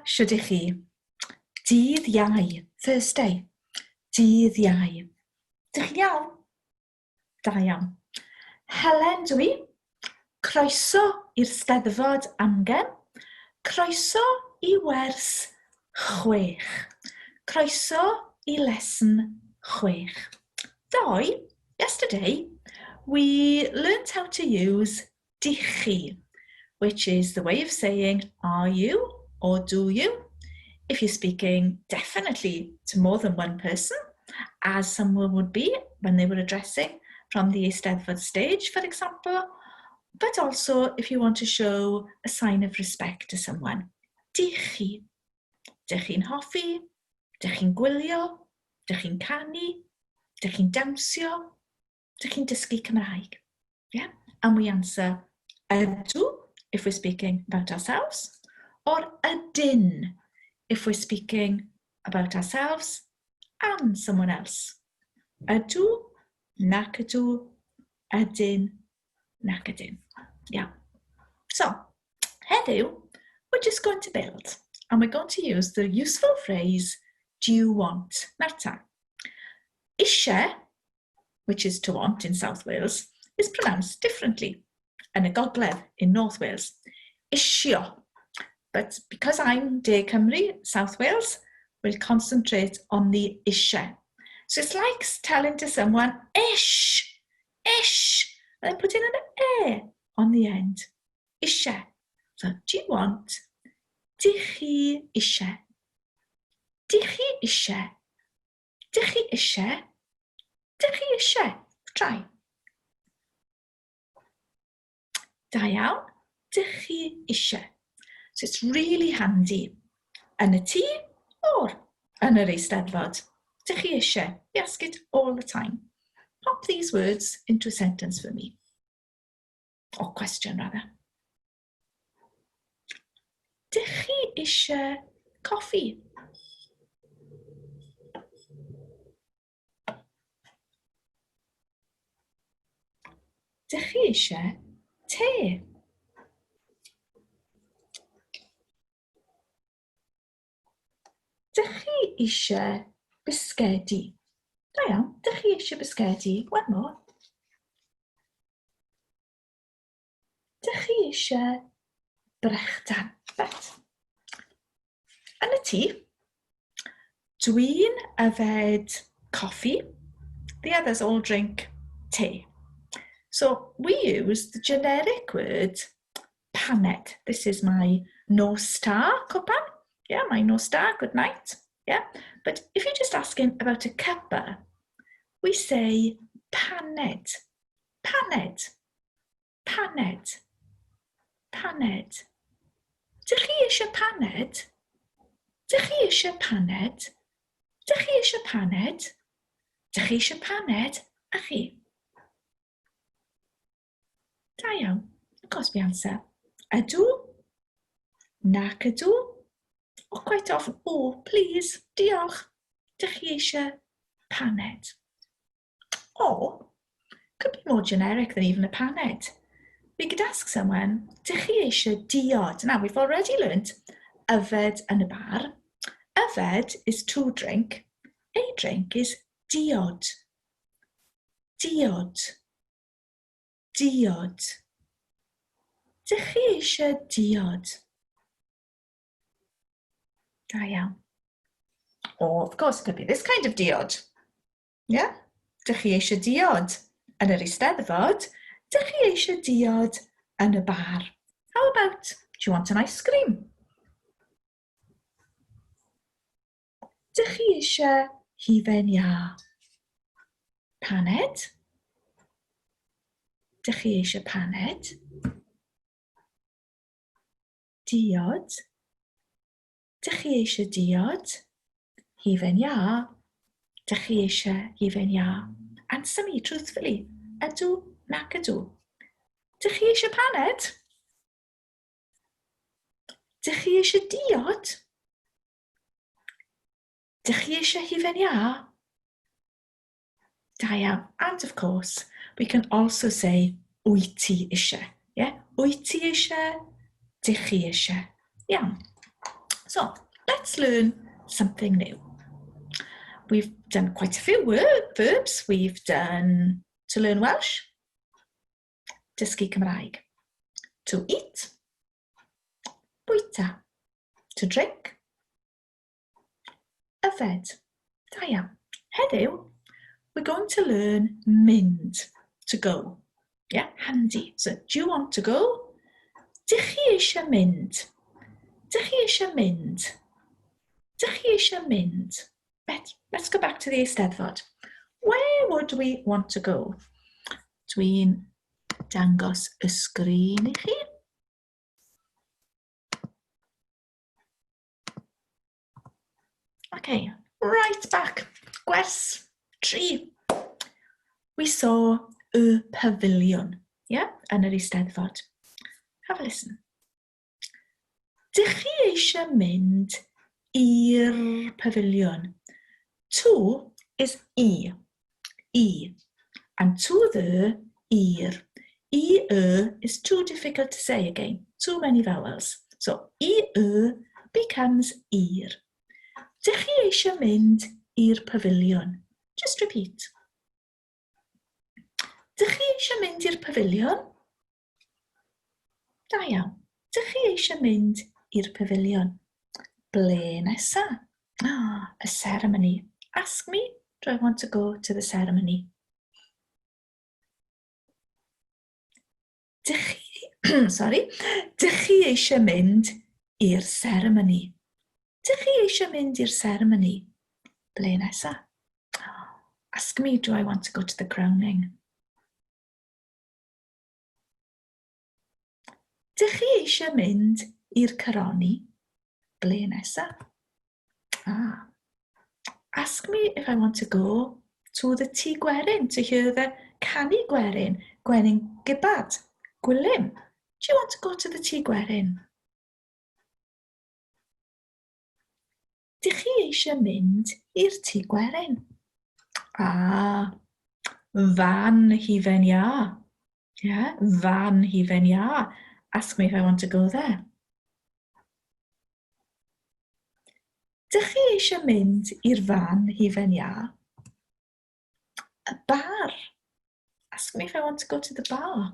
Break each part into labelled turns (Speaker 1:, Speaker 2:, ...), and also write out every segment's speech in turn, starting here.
Speaker 1: shwd ych chi? Dydd Iau, Thursday. Dydd Iau. Dych chi'n iawn? Da iawn. Helen dw i. Croeso i'r Steddfod Amgen. Croeso i wers chwech. Croeso i lesson chwech. Ddoe, yesterday, we learnt how to use dych chi, which is the way of saying are you or do you. If you're speaking definitely to more than one person, as someone would be when they were addressing from the Eisteddfod stage, for example, but also if you want to show a sign of respect to someone. Dych chi. Dych chi'n hoffi? Dych chi'n gwylio? Dych chi'n canu? Dych chi'n dawnsio? Dych chi'n dysgu Cymraeg? Yeah? And we answer ydw if we're speaking about ourselves, or ydyn if we're speaking about ourselves and someone else. Ydw, nac ydw, ydyn, nac ydyn. Yeah. So, heddiw, we're just going to build and we're going to use the useful phrase, do you want? Nawr ta. Isie which is to want in South Wales, is pronounced differently yn y gogledd, in North Wales. Isio. But because I'm De Cymru, South Wales, we'll concentrate on the isie. So it's like telling to someone, ish, ish, and then putting an e on the end. Isie. So, do you want? Dych chi isie? Dych chi isie? Dych chi eisiau? Dych chi eisiau? Try. Da iawn. Dych chi eisiau? So it's really handy. Yn y tŷ or yn yr eisteddfod. Dych chi eisiau? We ask it all the time. Pop these words into a sentence for me. Or question, rather. Dych chi eisiau coffi? Dych chi eisiau te? Dych chi eisiau bisgedi? Da iawn, dych chi eisiau bisgedi? One more. Dych chi eisiau brechdan? Reit. Yn y tŷ, dwi'n yfed coffi. The others all drink tea. So we use the generic word paned. This is my nos da cwpan. Yeah, my nos da, good night. Yeah, but if you're just asking about a cuppa, we say paned. Paned. Paned. Paned. Dych chi eisiau paned? Dych chi eisiau paned? Dych chi eisiau paned? Dych chi eisiau paned? A chi? Da iawn. Of course we answer. Ydw. Nac ydw. Or quite often, oh, please, diolch. Dych chi eisiau paned? Or, could be more generic than even a paned. We could ask someone, dych chi eisiau diod? Now, we've already learnt yfed yn y bar. Yfed is to drink. A drink is diod. Diod. Diod. Dych chi eisiau diod? Da iawn. Or, of course, it could be this kind of diod. Ie? Dych chi eisiau diod yn yr Eisteddfod? Dych chi eisiau diod yn y bar? How about, do you want an ice cream? Dych chi eisiau hufen iâ? Paned? Dych chi eisiau paned? Diod? Dych chi eisiau diod? Hufen iâ? Dych chi eisiau hufen iâ? Answer me truthfully. Ydw, nac ydw. Dych chi eisiau paned? Dych chi eisiau diod? Dych chi eisiau hufen iâ? Da iawn. And of course, we can also say wyt ti eisiau. Yeah? Wyt ti eisiau? Dych chi eisiau? Iawn. So, let's learn something new. We've done quite a few word, verbs. We've done to learn Welsh, dysgu Cymraeg. To eat, bwyta. To drink, yfed. Da iawn. Heddiw, we're going to learn mynd, to go. Yeah, handy. So, do you want to go? Dych chi eisiau mynd? Dych chi eisiau mynd? Dych chi eisiau mynd? Let, let's go back to the Eisteddfod. Where would we want to go? Dwi'n dangos y sgrin i chi. Okay, right back. Gwers 3. We saw y pavilion, yeah, yn yr Eisteddfod. Have a listen. Dych chi eisiau mynd i'r pafiliwn? To is i. I. And to the, i'r. I, y is too difficult to say again. Too many vowels. So, i, y becomes i'r. Dych chi eisiau mynd i'r pafiliwn? Just repeat. Dych chi eisiau mynd i'r pafiliwn? Da iawn. Dych chi eisiau mynd i'r pafiliwn? Ble nesa? Ah, y ceremony. Ask me, do I want to go to the ceremony? Dych chi, sorry, dych chi eisiau mynd i'r ceremony? Dych chi eisiau mynd i'r ceremony? Ble nesa? Ask me, do I want to go to the crowning? Dych chi eisiau mynd i'r coroni? Ble nesa? Ah. Ask me if I want to go to the Tŷ Gwerin to hear the canu gwerin, Gwerin Gibbard, Gwilym. Do you want to go to the Tŷ Gwerin? Dych chi eisiau mynd i'r Tŷ Gwerin? Ah, fan hufen iâ. Yeah, fan hufen iâ. Ask me if I want to go there. Dych chi eisiau mynd i'r fan hufen iâ? Y bar. Ask me if I want to go to the bar.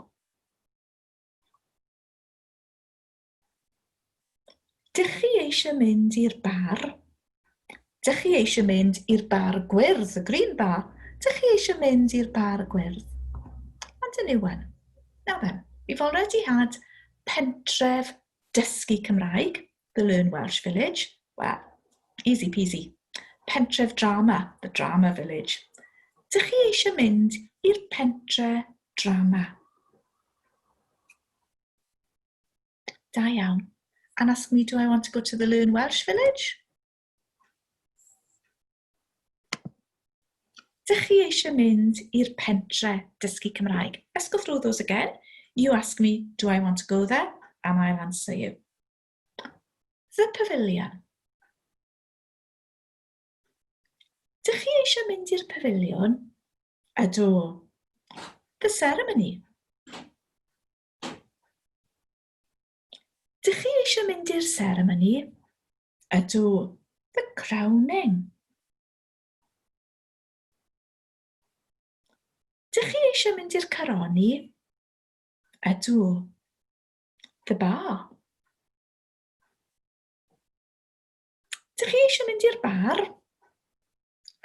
Speaker 1: Dych chi eisiau mynd i'r bar? Dych chi eisiau mynd i'r bar gwyrdd, the green bar? Dych chi eisiau mynd i'r bar gwyrdd? And a new one. Now then, we've already had pentref dysgu Cymraeg, the Learn Welsh Village. Well, easy peasy. Pentref drama, the drama village. Dych chi eisiau mynd i'r pentre drama? Da iawn. And ask me, do I want to go to the Learn Welsh Village? Dych chi eisiau mynd i'r pentre dysgu Cymraeg? Let's go through those again. You ask me, do I want to go there? And I'll answer you. The Pavilion. Dych chi eisiau mynd i'r pafiliwn? Ydw. The ceremony. Dych chi eisiau mynd i'r seremoni? Ydw. The crowning. Dych chi eisiau mynd i'r coroni? Ydw. The bar. Dych chi eisiau mynd i'r bar?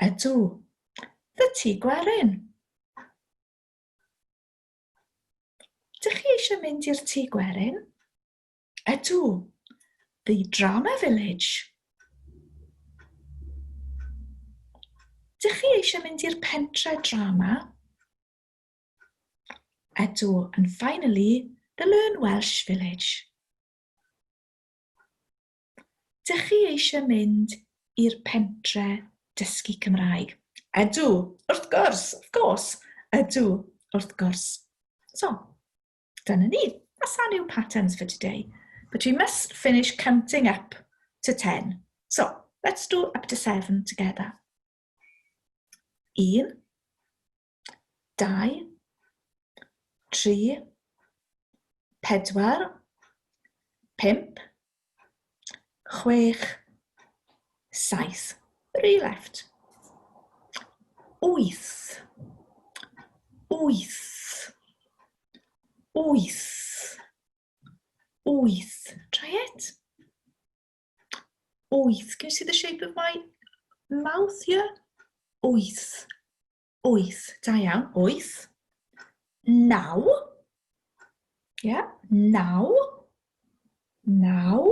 Speaker 1: Ydw. The tŷ gwerin. Dych chi eisiau mynd i'r tŷ gwerin? Ydw. The Drama Village. Dych chi eisiau mynd i'r pentre drama? Ydw. And finally, the Learn Welsh Village. Dych chi eisiau mynd i'r pentre dysgu Cymraeg? Ydw, wrth gwrs, of course. Ydw, wrth gwrs. So, dyna ni. That's our new patterns for today. But we must finish counting up to 10. So, let's do up to 7 together. Un, dau, tri, pedwar, pump, Chwech. Saith. Three left. Wyth. Wyth. Wyth. Wyth. Try it. Wyth. Can you see the shape of my mouth here? Wyth. Wyth. Da iawn. Wyth. Naw. Yeah, naw. Naw.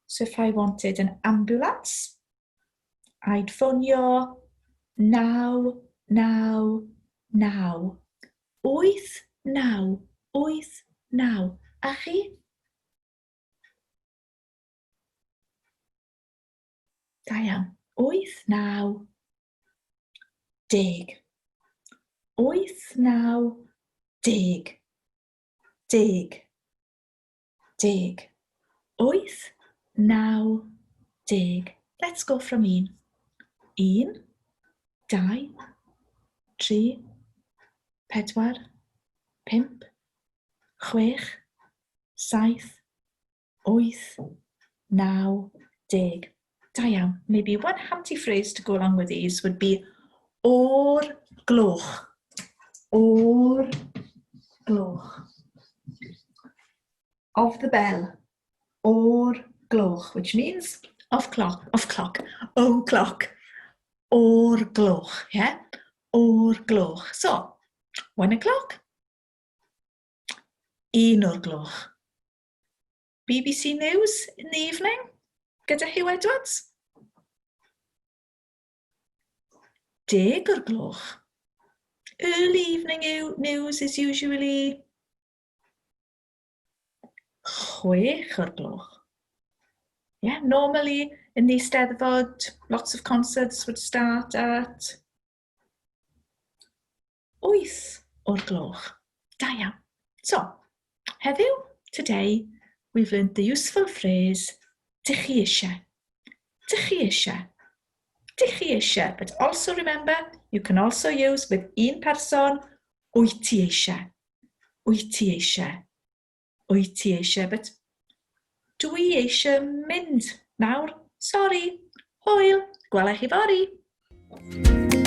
Speaker 1: So if I wanted an ambulance, I'd ffonio naw, naw, naw. Wyth, naw, wyth, naw. A chi? Da iawn. Wyth, naw, deg. Wyth, naw, deg. Deg. Deg. Wyth, naw, deg. Let's go from un. Un, dau, tri, pedwar, pump, chwech, saith, wyth, naw, deg. Da iawn. Maybe one handy phrase to go along with these would be o'r gloch. O'r gloch. Of the bell. O'r gloch, which means of clock, of clock, o clock. O'r gloch, yeah? O'r gloch. So, 1 o'clock. Un o'r gloch. BBC News in the evening gyda Huw Edwards. Deg o'r gloch. Early evening news is usually chwech o'r gloch. Yeah, normally in the Eisteddfod, lots of concerts would start at wyth o'r gloch. Da iawn. So, heddiw, today, we've learned the useful phrase, dych chi eisiau. Dych chi eisiau. Dych chi eisiau. But also remember, you can also use with un person, wyt ti eisiau. Wyt ti eisiau. Wyt ti eisiau, but dwi eisiau mynd nawr. Sorry. Hwyl. Gwela chi fory.